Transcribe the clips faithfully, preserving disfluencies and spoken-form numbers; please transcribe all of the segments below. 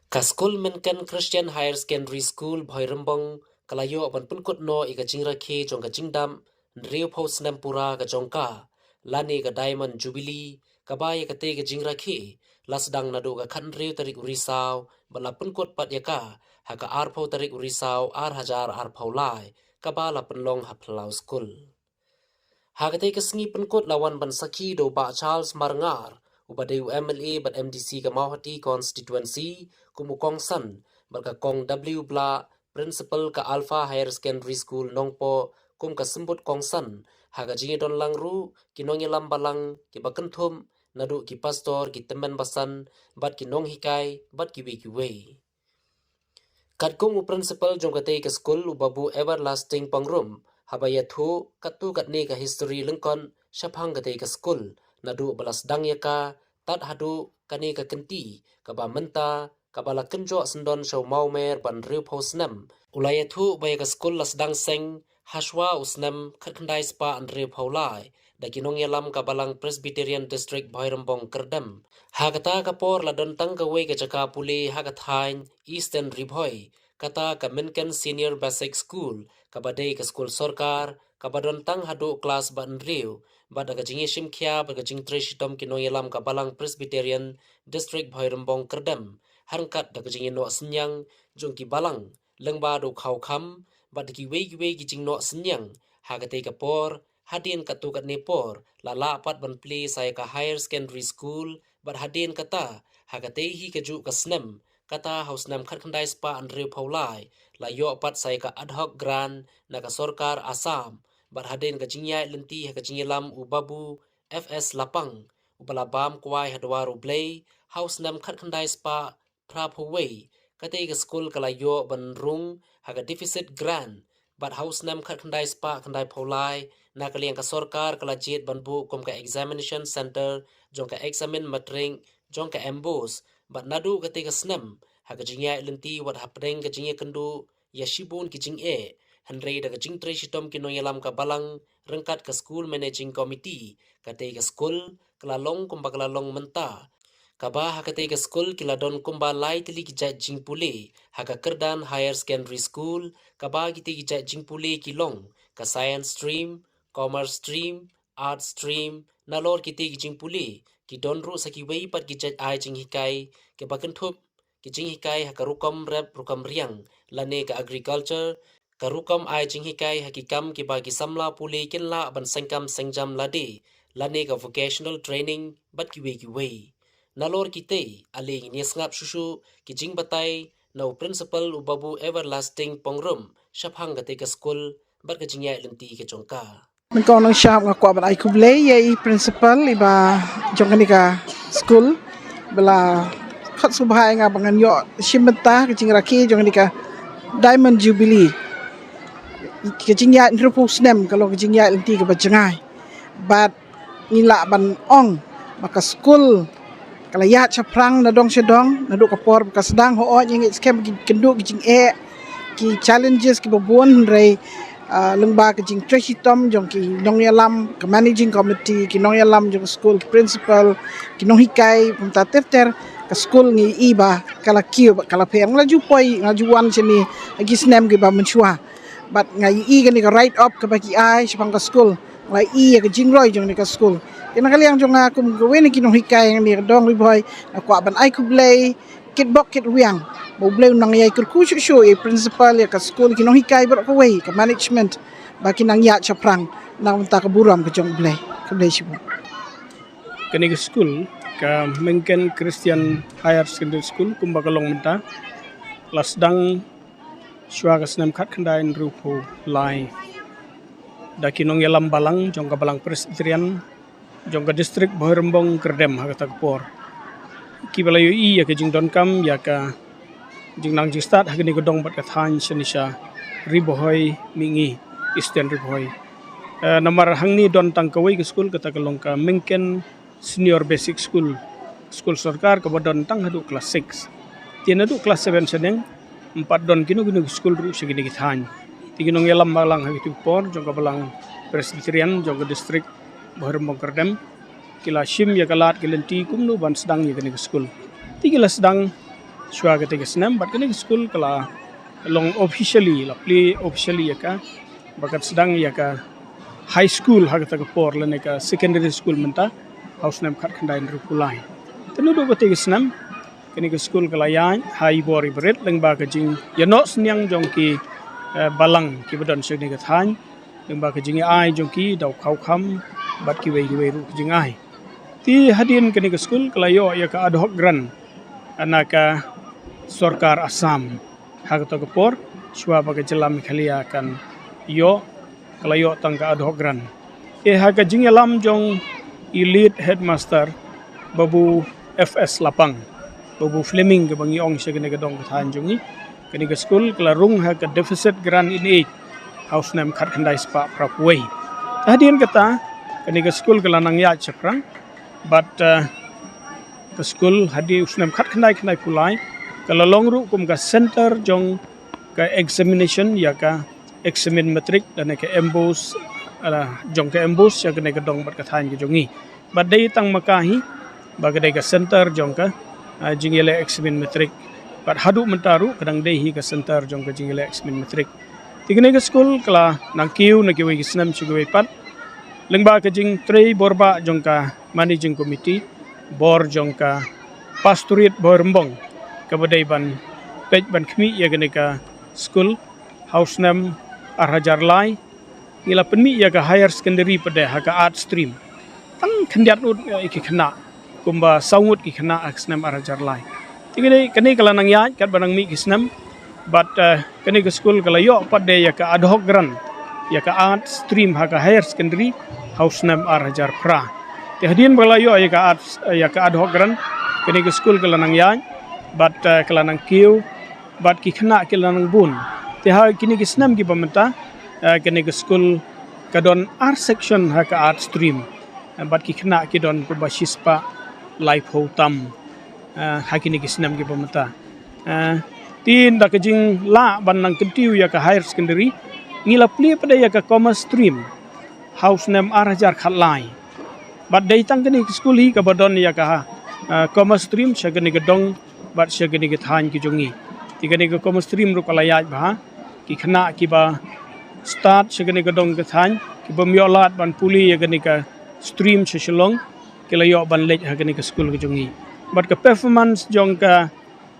Ka skul Minken Christian Higher Secondary School Bhoirymbong ka la ïoh ban pynkut noh ïa ka jingrakhe jong ka jingdap hynriewphew snem pura ka jong ka, lane ka Diamond Jubilee, kaba ïa katei ka jingrakhe la sdang naduh ka khathynriew tarik u Risaw bad la pynkut pat ïa ka ha ka arphew tarik u Risaw ar hajar arphew lai, kaba la pynlong ha phyllaw skul. Ha katei ka sngi pynkut la wan ban sakhi da u Bah Charles Marngar, uba dei u M L A bad M D C ka Mawhati Constituency, kum u kongsan, bad ka Kong W Blah, Principal ka Alpha Higher Secondary School Nongpoh, kum ka symbud kongsan, ha ka jingïadon lang ruh ki nongïalam balang, kiba kynthup naduh ki pastor, ki tymmen basan, bad ki nonghikai, bad kiwei kiwei. Katkum u principal jong katei ka skul, u Babu Everlasting Pangrum, haba ïathuh katto katne ka history lyngkot shaphang katei ka skul, naduh ba la sdang ïa ka tad haduh kane ka kynti kaba mynta, kaba la kynjoh syndon sha u mawmer ba hynriewphew snem. U la ïathuh ba ïa ka skul la sdang seng hashwa u snem khatkhyndai spah hynriewphew lai da ki nongïalam ka Balang Presbyterian District Bhoirymbong Kyrdem. Ha kata ka por la don tang kawei ka jaka pule ha ka thaiñ Eastern Ri Bhoi, kata ka Minken Senior Basic School, kaba dei ka skul sorkar, kaba don tang haduh klas ba hynriew, bad da ka jingïashim khia bad ka jingtrei shitom ki nongïalam ka Balang Presbyterian District Bhoirymbong Kyrdem, ha ryngkat da ka jingïanoh synñiang jong ki balang lyngba da u khaw kham, bad da kiwei kiwei ki jingnoh synñiang. Ha katei ka por, hadien katto katne por, la lah pat ban plie sa ïa ka Higher Secondary School, bad hadien kata, ha katei hi kajuh ka snem, kata ha u snem khatkhyndai spah hynriewphew lai, la ïoh pat sa ïa ka ad hoc grant na ka sorkar Assam, bad hadien ka jingïaid lynti ha ka jingïalam u Babu F S Lapang, uba la bam kwai ha dwar U Blei ha u snem khatkhyndai spah phraphew wei, katei ka skul ka la ïoh ban rung ha ka deficit grant, bad ha u snem khatkhyndai spah khyndaiphew lai, na ka liang ka sorkar ka la jied ban buh kum ka examination center jong ka examin matrik jong ka MBOSE, bad naduh katei ka snem, ha ka jingïaid lynti wat hapdeng ka jingïakynduh ïa shibun ki jingeh, hynrei da ka jingtrei shitom ki nongïalam ka balang ryngkat ka school managing committee, katei ka skul ka la long kumba ka la long mynta. Kaba ha katei ka skul ki la don kumba lai tylli ki jait jingpule ha ka kyrdan Higher Secondary School, kaba kitei ki jait jingpule ki long ka Science Stream, Commerce Stream, Arts Stream, nalor kitei ki jingpule ki don ruh sa kiwei pat ki jait ai jinghikai, kiba kynthup ki jinghikai ha ka rukom rep rukom riang, lane ka Agriculture, ka rukom ai jinghikai ha ki kam kiba ki samla pule kin lah ban sengkam sengjam lade, lane ka vocational training, bad kiwei kiwei. Nalor kitei, ale ngin ïa sngap shuh shuh ki jingbatai na u principal u Babu Everlasting Pongrum shaphang katei ka skul bad ka jingïaid lynti ka jong ka. Nyngkong nyngshap nga kwah ban ai khublei ïa i principal iba jong kane ka skul ba la khot sngewbha ïa nga ba ngan ïoh shim bynta ka jingrakhe jong kane ka Diamond Jubilee, ka jingïaid hynriewphew snem, ka long ka jingïaid lynti kaba jngai. Bad ngi lah ban ong ba ka skul ka la ïaid shaphrang na dong sha dong, naduh ka por ba ka sdang, hooid ngi ngeit skhem ki kynduh ki jingeh, ki challenges kiba bun, hynrei, ah, lyngba ka jingtrei shitom jong ki nongïalam, ka managing committee, ki nongïalam jong ka skul, ki principal, ki nonghikai, kumta ter ter, ka skul ngi i ba ka la kiew, ba ka la pher. Nga la ju poi, nga la ju wan shane ha ki snem kiba mynshuwa. Bad nga i kane ka write up kaba ki ai shaphang ka skul. Nga i ïa ka jingroi jong kane ka skul. Te na ka liang jong nga kum kawei na ki nonghikai jong kane ka dong Ri Bhoi, nga kwah ban ai khublei kitbok kitwiang ba U Blei un nang ïai kyrkhu shuh shuh ïa i principal, ïa ka skul, ki nonghikai baroh kawei, ka management, ba kin nang ïaid shaphrang na ka bynta ka burom ka jong U Blei. Khublei shibun. Kane ka skul, ka Minken Christian Higher Secondary School, kumba ka long mynta, la sdang shuwa ka snem khatkhyndai hynriewphew lai da ki nongïalam balang jong ka Balang Presbyterian jong ka district Bhoirymbong Kyrdem ha kata ka por, kiba la ïohi ïa ka jingdonkam ïa ka jingnang jingstad ha kane ka dong bad ka thaiñ shane sha Ri Bhoi Mihngi, Eastern Ri Bhoi. Eh, namar hangne don tang kawei ka skul, kata ka long ka Minken Senior Basic School, skul sorkar kaba don tang haduh klas six. Te naduh klas seven shaneng, ym pat don kino kino ki skul ruh sha kine ki thaiñ. Te ki nongïalam balang ha kito ki por jong ka Balang Presbyterian jong ka district Bhoirymbong Kyrdem ki la shim ïa ka lad ka lynti kumno ban sdang ïa kane ka skul. Te ki la sdang shuwa kata ka snem, bad kane ka skul ka la long officially, la plie officially ïa ka, ba kan sdang ïa ka high school ha kata ka por, lane ka secondary school mynta, ha u snem khatkhyndai hynriewphew lai. Te naduh kata ka snem, kane ka skul ka la ïaid ha i bor i barit lyngba ka jingïanoh synñiang jong ki, eh, balang kiba don sha kane ka thaiñ, lyngba ka jingai jong ki, da u khaw kham, bad kiwei kiwei ruh ki jingai. Te hadien kane ka skul ka la ïoh ïa ka ad hoc grant na ka sorkar Assam. Ha kata ka por, shuwa ba ka jylla Meghalaya kan ïoh, ka la ïoh tang ka ad hoc grant. Te ha ka jingïalam jong i lead headmaster, Babu F S Lapang, Babu Fleming kaba ngi ong sha kane ka dong ka thaiñ jong ngi, kane ka skul ka la rung ha ka deficit grant in aid ha u snem khatkhyndai spah phraphew wei. Te hadien kata, kane ka skul ka la nang ïaid shaphrang, bad, eh, ka skul hadien u snem khatkhyndai khyndai phew lai, ka la long ruh kum ka center jong ka examination ïa ka examen matric, lane ka MBOSE, eh, jong ka MBOSE, ïa kane ka dong bad ka thaiñ ka jong ngi. Bad dei tang ma ka hi, ba ka dei ka center jong ka, eh, jingïaleh examen matric. Bad haduh mynta ruh ka dang dei hi ka center jong ka jingïaleh examen matric. Te kane ka skul ka la nang kiew na kiwei ki snem sha kiwei pat. Lyngba ka jingtrei bor bah jong ka managing committee, bor jong ka pastorate Bhoirymbong, kaba dei ban peit ban khmih ïa kane ka skul, ha u snem ar hajar lai, ngi la pynmih ïa ka higher secondary pat de ha ka art stream. Tang khyndiat ngut, eh, ki khynnah, kumba saw ngut ki khynnah ha ka snem ar hajar lai. Te kane, kane ka la nang ïaid katba nang mih ki snem, bad, eh, kane ka skul ka la ïoh pat de ïa ka ad hoc grant ïa ka art stream ha ka higher secondary, ha u snem ar hajar phra. Te hadien ba la ïoh ïa ka art, ïa ka ad hoc grant, kane ka skul ka la nang ïaid, bad, eh, ka la nang kiew, bad ki khynnah ki la nang bun. Te ha kine ki snem kiba mynta, eh, kane ka skul ka don ar section ha ka art stream, eh, bad ki khynnah ki don kumba shispah laiphew tam, eh, ha kine ki snem kiba mynta. Eh, te da ka jinglah ban nang kyntiew ïa ka higher secondary, ngi la plie pat de ïa ka commerce stream ha u snem ar hajar khatlai. Bad dei tang kane ka skul hi kaba don ïa ka, eh, commerce stream sha kane ka dong bad sha kane ka thaiñ ka jong ngi. Te kane ka commerce stream ruh ka la ïaid bha, ki khynnah kiba stad sha kane ka dong ka thaiñ, kibym ïoh lad ban pule ïa kane ka stream sha Shillong, ki la ïoh ban leit ha kane ka skul ka jong ngi. Bad ka performance jong ka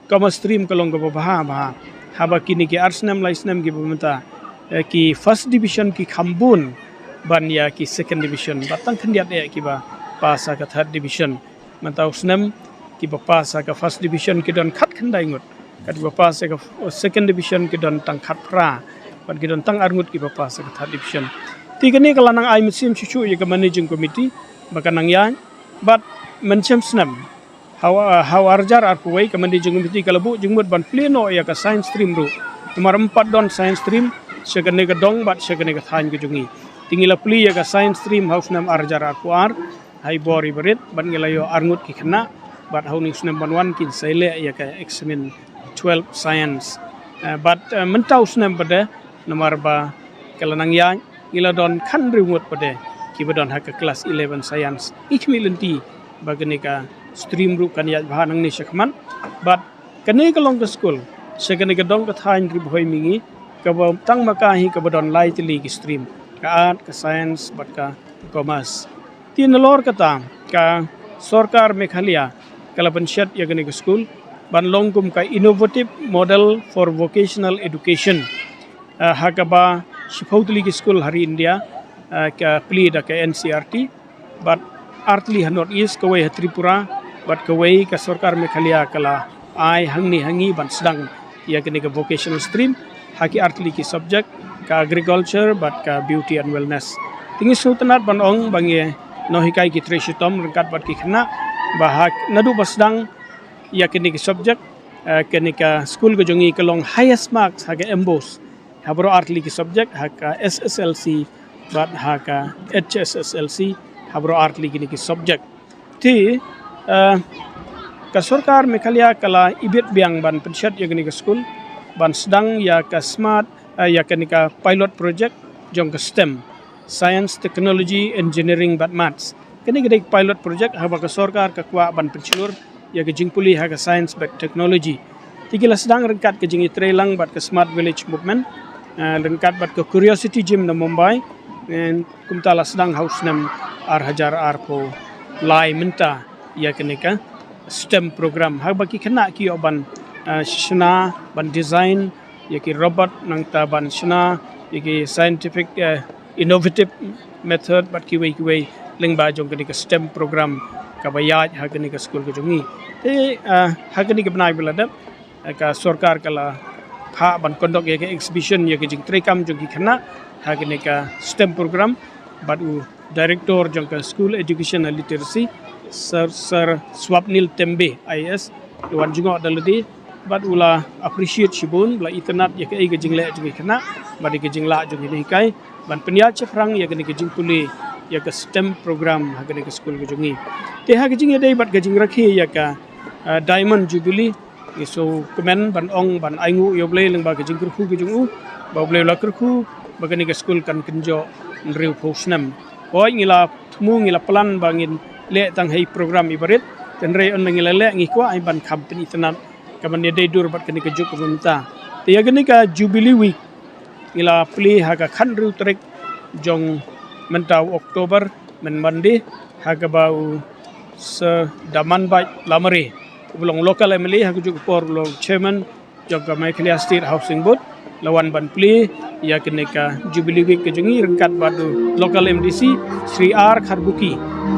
commerce stream ka long kaba bha bha. Haba kine ki ar snem lai snem kiba mynta, eh, ki first division ki kham bun ban ïa ki second division. Bad tang khyndiat eh kiba pass ha ka third division. Mynta u snem kiba pass ha ka first division ki don khatkhyndai ngut. Katba pass ha ka second division ki don tang khatphra. Bad ki don tang ar ngut kiba pass ha ka third division. Te kane ka la nang ai mynsiem shuh shuh ïa ka managing committee ba kan nang ïaid. Bad mynshem snem, ha u, ha u ar hajar arphew wei, ka managing committee ka la buh jingmut ban plie noh ïa ka science stream ruh. Namar ym pat don science stream sha kane ka dong bad sha kane ka thaiñ ka jong ngi. Te ngi la plie ïa ka science stream ha u snem ar hajar arphew ar, ha i bor i barit, bad ngi la ïoh ar ngut ki khynnah, bad ha une u snem ban wan kin sa ïaleh ïa ka examen twelve science. Eh, bad, eh, mynta u snem pat de, namar ba ka la nang ïaid, ngi la don khathynriew ngut pat de kiba don ha ka class eleven science. Ngi khmih lynti ba kane ka stream ruh kan ïaid bha nangne shakhmat. Bad kane ka long ka skul sha kane ka dong ka thaiñ Ri Bhoi Mihngi, kaba tang ma ka hi kaba don lai tylli ki stream, ka art, ka science bad ka commerce. Te nalor kata, ka sorkar Meghalaya ka la pynshet ïa kane ka skul ban long kum ka innovative model for vocational education. Eh, ha kaba shiphew tylli ki skul ha ri India, eh, ka plie da ka NCERT, bad ar tylli ha North East, kawei ha Tripura, bad kawei ka sorkar Meghalaya ka la ai hangne ha ngi ban sdang ïa kane ka vocational stream ha ki ar tylli ki subject, ka agriculture bad ka beauty and wellness. Te ngi sngewtynnat ban ong ba ngi nonghikai ki trei shitom ryngkat bad ki khynnah ba ha naduh ba sdang ïa kine ki subject, eh, kane ka skul ka jong ngi ka long highest marks ha ka MBOSE ha baroh ar tylli ki subject, ha ka SSLC bad ha ka HSSLC, ha baroh ar tylli kine ki subject. Te, eh, ka sorkar Meghalaya ka la ibit biang ban pynshet ïa kane ka skul ban sdang ïa ka smart, eh, ïa kane ka pilot project jong ka STEM, Science, Technology, Engineering bad Maths. Kane ka dei ka pilot project haba ka sorkar ka kwah ban pynshlur ïa ka jingpule ha ka science bad technology. Te ki la sdang ryngkat ka jingïatreilang bad ka Smart Village Movement, eh, ryngkat bad ka Curiosity Gym na Mumbai, eh, kumta la sdang ha u snem ar hajar arphew lai mynta ïa kane ka STEM program. Haba ki khynnah ki ïoh ban, eh, shna, ban design ïa ki robot, nangta ban shna ïa ki scientific, eh, innovative method bad kiwei kiwei lyngba jong kane ka STEM program kaba ïaid ha kane ka skul ka jong ngi. Te, eh, ha kane ka bnai ba la dep, eh, ka sorkar ka la phah ban conduct ïa ka exhibition ïa ka jingtreikam jong ki khynnah ha kane ka STEM program, bad u director jong ka School Education and Literacy, Sir, Sir Swapnil Tembe, I A S, u wan jngoh da lade, bad u la appreciate shibun, u la itynnad ïa kaei ka jingleh jong ki khynnah bad ïa ka jinglah jong ki hikai, ban pynïaid shaphrang ïa kane ka jingpule ïa ka STEM program ha kane ka skul ka jong ngi. Te ha ka jingïadei bad ka jingrakhe ïa ka, ah, Diamond Jubilee, ngi sngewkmen ban ong, ban ainguh ïa U Blei lyngba ka jingkyrkhu ka jong u, ba U Blei u la kyrkhu ba kane ka skul kan kynjoh hynriewphew snem. Hooid, ngi la thmu, ngi la plan ba ngin leh tang ha i program iba rit, hynrei ynda ngi la leh ngi kwah ai ban kham pynitynnad kaban ïadei dur bad kane ka juk kaba mynta. Te ïa kane ka Jubilee Week ngi la plie ha ka khathynriew tarik jong mynta u October, mynta Monday, ha kaba u Sir Damanbait Lamare, uba long local M L A, ha kajuh ka por u long chairman jong ka Meghalaya State Housing Board, la wan ban plie ïa kane ka Jubilee Week ka jong ngi ryngkat bad u local M D C Shri R Kharbuki,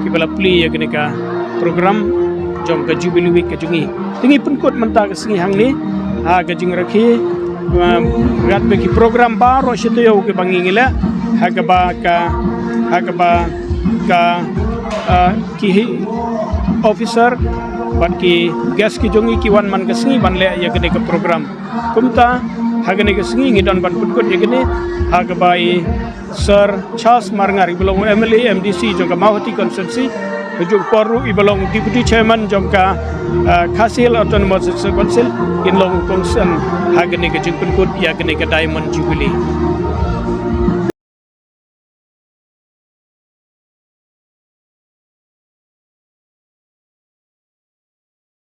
kiba la plie ïa kane ka program jong ka Jubilee Week ka jong ngi. Te ngi pynkut mynta ka sngi hangne ha ka jingrakhe, um, ryngkat bad ki program baroh shi taïew kiba ngi ngi leh, ha kaba ka, ha kaba ka, uh, ki hi-, officer bad ki guest ki jong ngi ki wan man ka sngi ban leh ïa kane ka program. Kumta ha kane ka sngi ngi don ban pynkut ïa kane ha kaba i Sir Charles Marngar, iba long M L A M D C jong ka Mawhati constituency, ha kajuh ka por ruh iba long Deputy Chairman jong ka, ah, Khasi Hills Autonomous District Council, kin long u kongsan ha kane ka jingpynkut ïa kane ka Diamond Jubilee.